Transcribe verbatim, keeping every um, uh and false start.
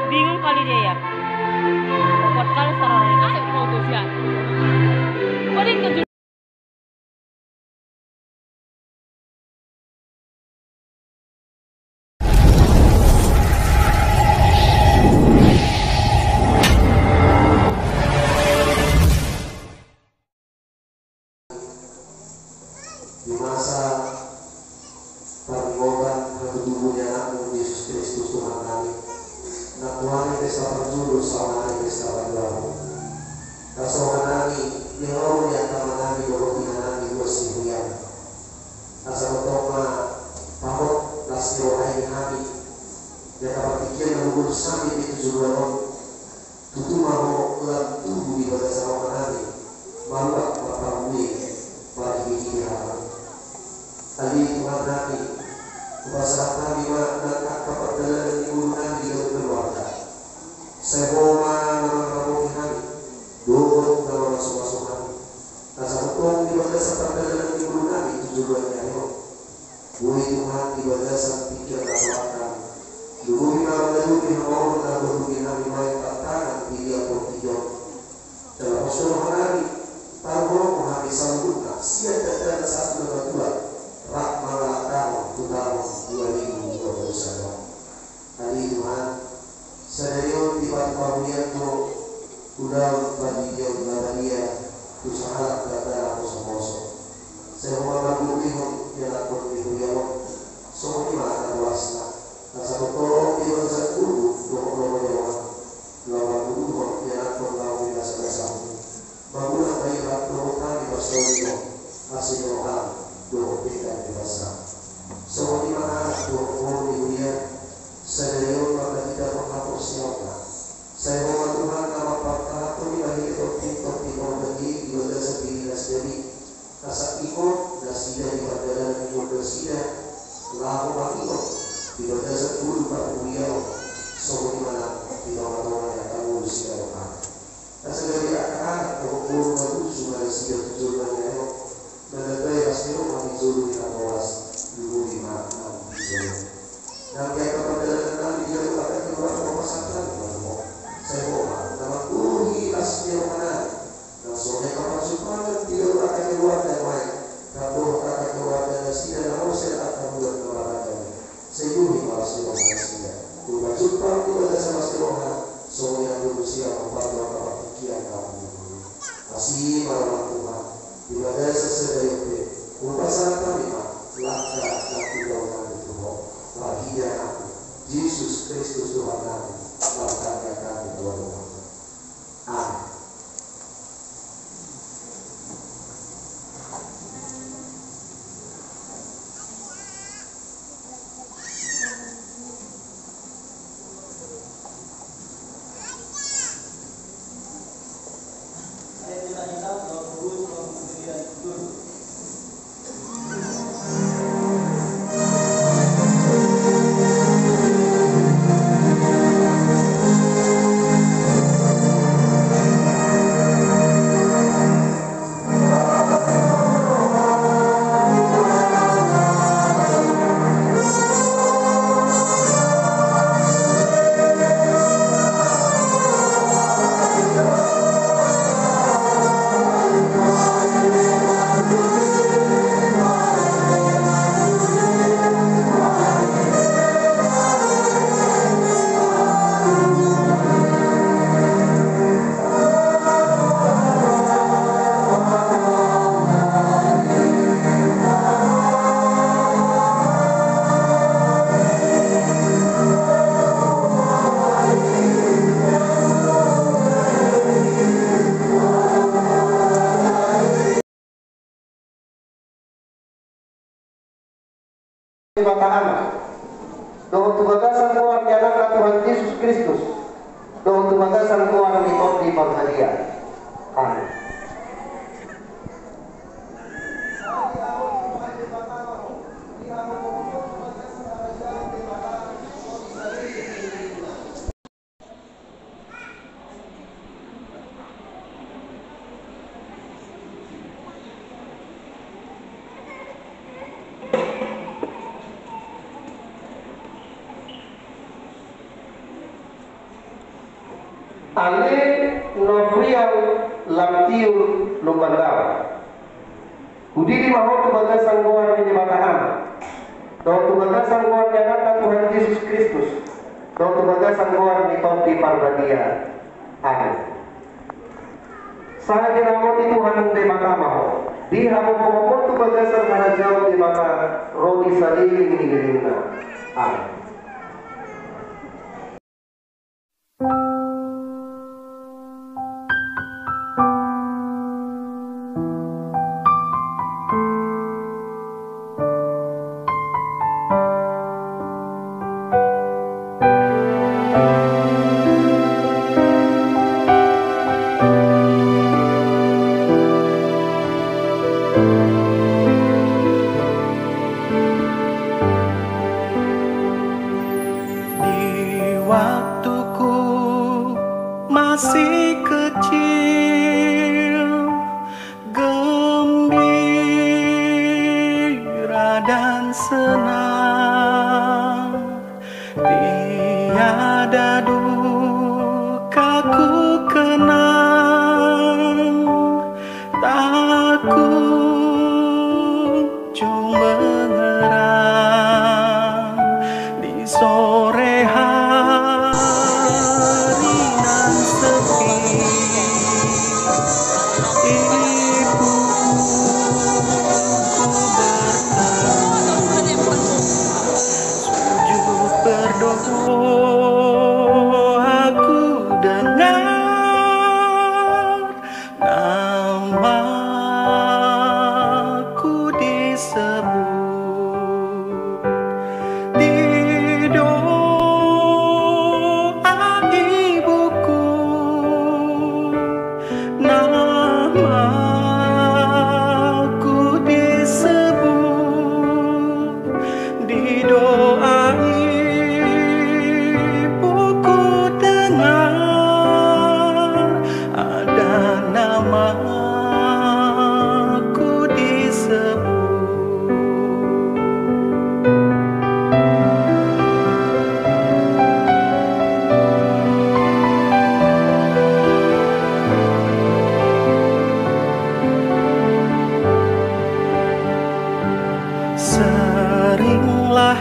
Bingung kali dia ya. Kuat kali sararanya. Di masa parningotan hatububu ni Anakmu Jesus Kristus Tuhannami, nang tu ari pesta parjolo saonari pesta parjolo. Tasohononnami di hamu ni angka amanami dohot inanami huas ni huria. Asa tongtong ma pahot las ni roha i di hami. Di angka partingkian na hubolus hami di tujuan on. Tutu ma ho lam tubu di bagasan rohanami, maruat marparbue, marhitehite hami. Ale Tuhannami, hupasahat hami ma nang angka pardalanan ni ngolunami di ngolu keluarga. Sai ho ma na mangarapoti hami, dohot na mamasumasu hami. Asa tongtong di bagasan pardalanan ni ngolunami tu joloan ni ari on. Boi Tuhan di bagasan tingki na soat nami. Lumobi ma mangalobi hamaolon na huadopi nami baen tantangan di dia portibi on. Jala pos rohanami, tarbohon hami saluhutna sian dakdanak sahat tu na matua, rap mangalangkahon tu taon dua ribu dua puluh satu. Ale Tuhan, sadari on dipatuk-patuk do ulaon pandidion na badia tu sahalak dakdanak poso-poso. Sai ho ma marguru-guru di anakkon ni huria on, songon i ma na ruasna, asa tongtong di bagasan ngolu dohot lomo ni roha, laho marguru di anakkon laho di basa-basa. Mangula ma hami dohot hami marsaulio, asi ni roham dohot denggan ni basam. Songon i ma anak dohot boru ni huria, sadari on ma hita dohot haporseaonna. Sai ho ma Tuhan na mampartahanhon i marhite tondi-tondi portibi i di bagasan diri nasida i. Asa ingkon nasida di pardalanan ni ngolu nasida, laho mangido di bagasan ngolu parhuriaon, songon i ma nang di tonga-tonga ni angka ngolu sidaokan. Asa gabe angka anak dohot boru na busu ma nasida tu joloan ni ari on, manambai las ni roha di jolo ni na horas, lumobi ma nang di jolo. Nang di angka pardalanan nami di jolo angka keluarga, hupasahat nami ma tu ho. Sai ho ma na manggohi las ni roha nami. Nang songon i angka parjumpangan di jolo angka keluarga nuaeng, rap dohot angka keluarga nasida na ro sian angka bulan na marragam i. Sai gohi ma las ni roha nasida. Hupajumpang di bagasan las ni roha, songon i nang dohot sian mambantu angka partingkian na umur. Asi ma roham Tuhan, di bagasan sadari on pe, hupasahat hami ma langka nang ulaon nami tu ho, marhite Anakmu, Jesus Kristus Tuhannami, martangiang hami tu Ho. Amen. Debata Ama, dohot tu bagasan goar ni Anakna Tuhan Jesus Kristus, dohot tu bagasan goar ni Tondi Parbadia. Amen. Ale Nofrian Lamtiur Lumban Dawa. Hudidi ma ho tu bagasan goar ni Debata Ama, dohot tu bagasan goar ni Anakna Tuhan Jesus Kristus, dohot tu bagasan goar ni Tondi Parbadia. Amen. Sai diramoti Tuhan Debata ma ho, dihapophopon tu bagasan harajaon Debata ro di saleleng ni lelengna. Amen. Di waktuku masih kecil, gembira dan senang, tiada duka ku kenang. Tak kunjung mengerang di sore hari nan sepi. Ibuku bertemu, sujud berdoa ku dengar, namaku disebut di doa ibuku. Namaku disebut di doa ibuku, dengar, ada namaku disebut. Seringlah